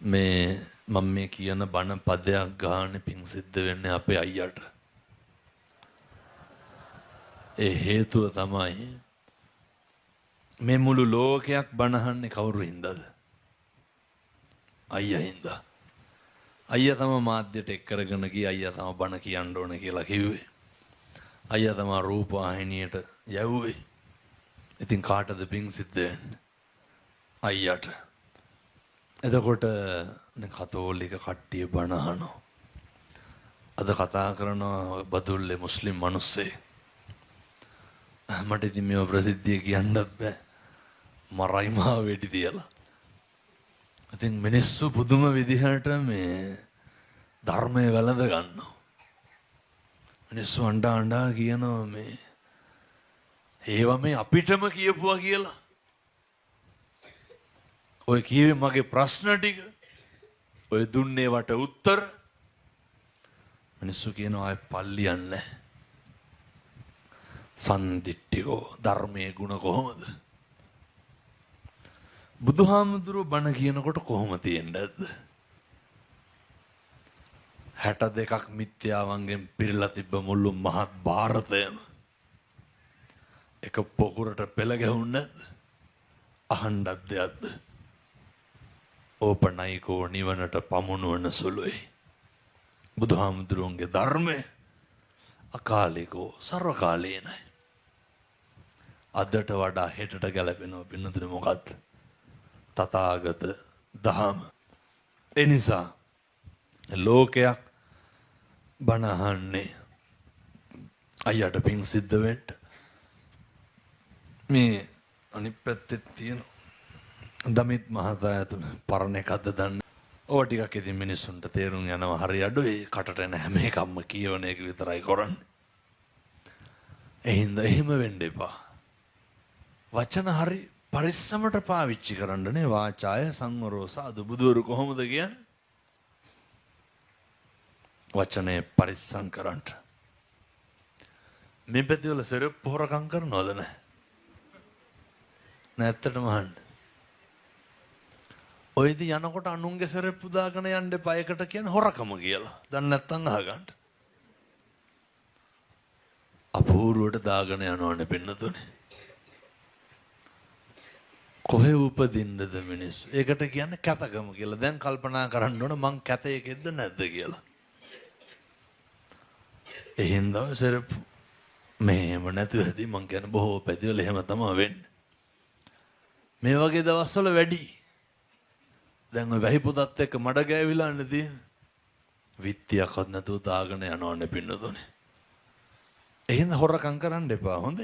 මේ මම මේ කියන බණ පදයක් ගානේ පිං සිද්ධ වෙන්නේ අපේ අයියට. ඒ හේතුව තමයි මේ මුළු ලෝකයක් බණ අහන්නේ කවුරු හින්දාද? අයියා හින්දා. අයියා තම මාධ්‍යට එක් කරගෙන ගියේ, අයියා තම බණ කියන්න ඕන කියලා කිව්වේ. අයියා තම රූපවාහිනියට යවුවේ. ඉතින් කාටද පිං සිද්ධ වෙන්නේ? අයියාට. එතකොට කතෝලික කට්ටිය බණ අහනවා. අද කතා කරනවා බදුල්ලේ මුස්ලිම් මිනිස්සේ. මට ඉතින් මේව ප්‍රසිද්ධිය කියන්නත් බෑ. මරයි මා වෙඩි තියලා. ඉතින් මිනිස්සු පුදුම විදිහට මේ ධර්මය වැළඳ ගන්නවා. මිනිස්සු අඬා අඬා කියනවා මේ ඒවා මේ අපිටම කියපුවා කියලා. ඔය කිව්වේ මගේ ප්‍රශ්න ටික. ඔය දුන්නේ වට උත්තර. මිනිස්සු කියනවා ආයෙ පල්ලියන්නේ නැහැ. සන්දිට්ඨිකෝ ධර්මයේ ගුණ කොහොමද? බුදුහාමුදුරුවෝ බණ කියනකොට කොහොම තියෙන්නේ නැද්ද? 62ක් මිත්‍යාවන්ගෙන් පිරලා තිබ්බ මුළු මහත් භාරතයම එක පොකුරට පෙළ ගැහුන්නේ නැද්ද? අහන්නත් දෙයක්ද? ඕපනයිකෝ නිවනට පමුණුවන සුළුයි. බුදුහාමුදුරුවන්ගේ ධර්මය අකාලිකෝ සර්වකාලීනයි. අදට වඩා හෙටට ගැලපෙනවා පින්නතුනේ මොකද්ද? තථාගත දහම. ඒ නිසා ලෝකයක් බණ අහන්නේ අයියට පිං සිද්ධ වෙන්න. මේ අනිත් පැත්තේ තියෙන දමිත් මහතා ඇතුළු පරණ එකක්ද දන්නේ. ඕවා ටිකක් ඉතින් මිනිස්සුන්ට තේරුම් යනවා හරි අඩුයි. කටට එන හැම එකක්ම කියවන එක විතරයි කරන්නේ. ඒ හින්දා එහෙම වෙන්න එපා. වචන හරි පරිස්සමට පාවිච්චි කරන්න නේ. වාචාය සංවරෝ සාදු. බුදුවරු කොහොමද කියන්නේ? වචනේ පරිස්සම් කරන්න. මේ පැතිවල සෙරප් හොරකම් කරනවද නැහැ? නෑ ඇත්තටම අහන්න. ඔය ඉතින් යනකොට අනුන්ගේ සෙරප්පු දාගෙන යන්න එපා. ඒකට කියන්නේ හොරකම කියලා. දන්නේ නැත්තම් අහගන්න. අපූර්වට දාගෙන යනවනේ පින්නතුනේ. කොහෙ උපදින්නද මිනිස්සු? ඒකට කියන්නේ කැතකම කියලා. දැන් කල්පනා කරන්න ඕන මං කැතේකෙද්ද නැද්ද කියලා. ඒ හින්දා සෙරප්පු මෙහෙම නැතුව ඇති. මං කියන්නේ බොහෝ පැතිවල එහෙම තමයි වෙන්නේ. මේ වගේ දවස්වල වැඩි. දැන් ඔය වැහි පොතත් එක්ක මඩ ගෑවිලානේ තියෙන්නේ. විත්තියක්වත් නැතුව දාගෙන යනවනේ පින්නතුනේ. එහෙනම් හොරකම් කරන්න එපා. හොඳයි.